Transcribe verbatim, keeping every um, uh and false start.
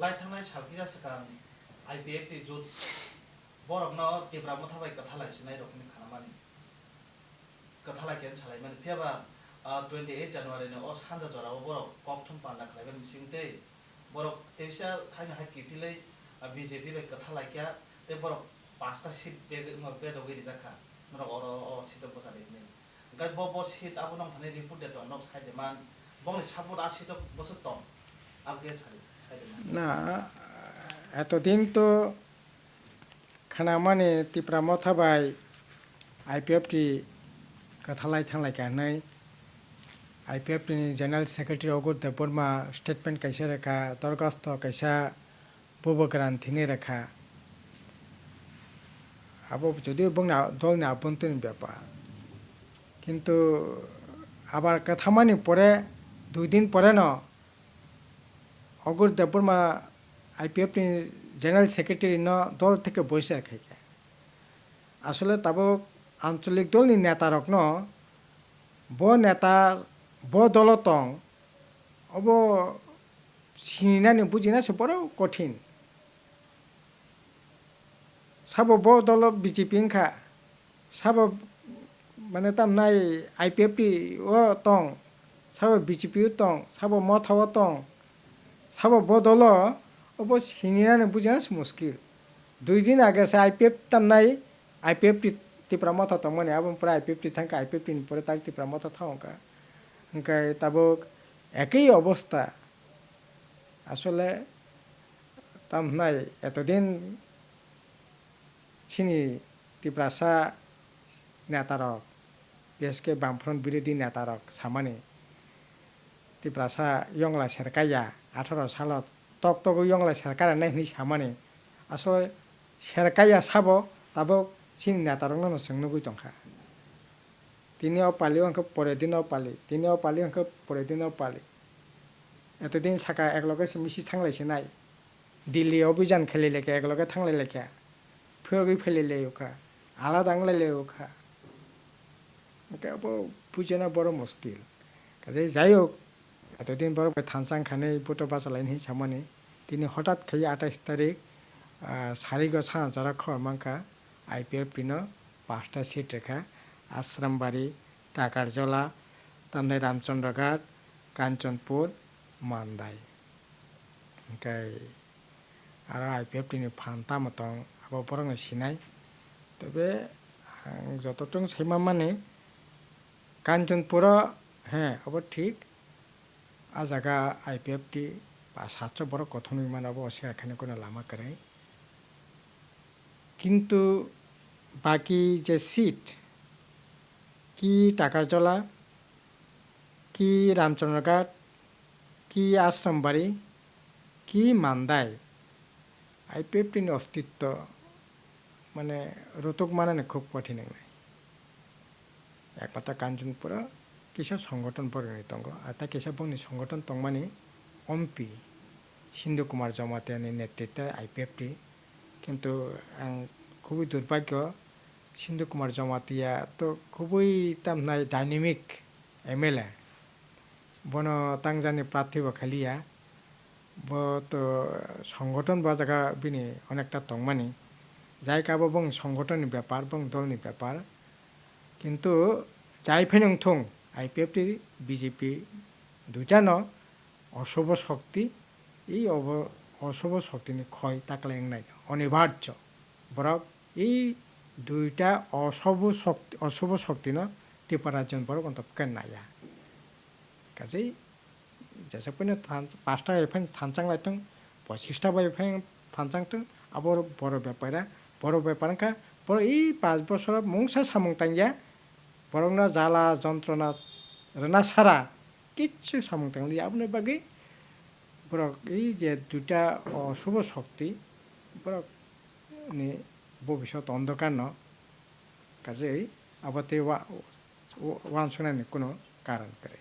Lai thangnai sal kisa swkang I P F T jut borokno Tipra Motha bai kwthalai sinai rokni khanamani. Kwthalai khe salaimani. Phiya ba, ah, twenty eight January ni o sanja jorao borok kokthum panda khlaimani bising tei borok teisa thaino hai kiphilwi, ah, B J P bai kwthalai kha tei borok pasta seat beg-, no bedogwi rijak kha. Norok oro o seat o bwcharwi hinwi. Hwnkhe bo, bo seat abo nong thani report de tong, nok sai de man. Bongni support a seat o bwswk tong. Abo khe sai, sai de man. Na, etodin to khnamani Tipra Motha bai I P F T kwthalai thanglai kha hinwi. I P F T ni General Secretary Ogur Debbarma statement kaisa rwkha, dorkhasto kaisa bubagra thwngwi rwkha. Abo judio bongni a-, dolni abhontoni bepar. Kintu abar kwthamani pore, dui din pore no Ogur Debbarma I P F ni General Secretary no dol theke boiser khai kha. Asole tabuk ancholik dolni neta rokno bo neta bo dolo tong, obo sininani bujina se borok kothin. Sabo bo dolo B J P wngkha, sabo mane tamnai I P F T o tong, sabo B J P o tong, sabo Motha o tong, sabo bo dolo obo sininani bujina se muskil. Dui din age se I P F tamnai, I P F T Tipra Motha tongmani, abo pore I P F T thangkha, I P F T ni pore tak Tipra Motha thangkha. Hwnkhe tabuk ekoi obostha. Asole tamnai etodin chini Tiprasa netarok, bises khe Bamfront birodhi netarok samani, Tiprasa yongla serkaiya, atharo salo tok togo yongla serkara nai hinwi samani, asole serkaiya sabo tabuk chini netarokno no chwng nugwi tongkha. Tini o pali o hwnkhe pore dino o pali, tini o pali o hwnkhe pore dino o pali. Etodin saka ekloge se misil thanglai sinai. Delhi obijan khelai laikha, ekloge thanglai laikha. Phiyogwi phelai lai ukha. Alada wnglai lai ukha. Hwnkhe abo bujina boro muskil. Kaje jai hok, etodin borok bai thansa wngkha hinwi vote o bachalaini hinwi samani. Tini hotat khai atais tarik, ah, sarigo sana jora khor mankha. I P F T no pasta seat rwkha, Ashrambari, Takarjola, tamni Ramchandraghat, Kanchanpur, Mandai. Hwnkhe aro I P F T ni phan tamo tong, abo borokno sinai. Tebe ang joto chwng sai manmani, Kanchanpuro, he, obo thik. A jaga I P F T ba satso borok kothon wngwi mano, obo oswk khaino kono lama kwrwi. Kintu baki je seat, ki Takarjola, ki Ramchandraghat, ki Ashrambari, ki Mandai, I P F T ni ostitto mane rutuk manani khub kothin wngnai. Ekmatro Kanchanpuro kisa songothon borokni tongo, ar tei kisa bongni songothon tongmani M P Sindhu Kumar Jamatia ni netritwe I P F T. Kintu ang khubui durbhagyo, Sindhu Kumar Jamatia to khubui tamnai dynamic M L A. Bono tangjani prarthi bo khaliya. Bo to songothon bo jaga bini onekta tongmani. Jai kabo bong songothon ni bepar, bong dol ni bepar. Kintu jai phai nung thung, I P F T, B J P duita no osobo shokti, i obo osobo shokti ni khoi taklai wngnai onibarjo. Borok i duita osobo shokti, osobo shokti no Tipra rajyo ni borok onto khe naiya. Kaje jesok phano than-, pasta bai phano thanchang lai thung, pochista bai phano thanchang thung, abo borok bepara, borok bepara wngkha, borok i panch bosoro mungsa samung tangya, borokno jala jontrona rwna sara kichu samung tanglia, aboni bagwi borok i je duita o subo shokti, borok ni bobisot ondokar no, kaje abo tei wa-, wa-, wansuknani kuno karon kwrwi.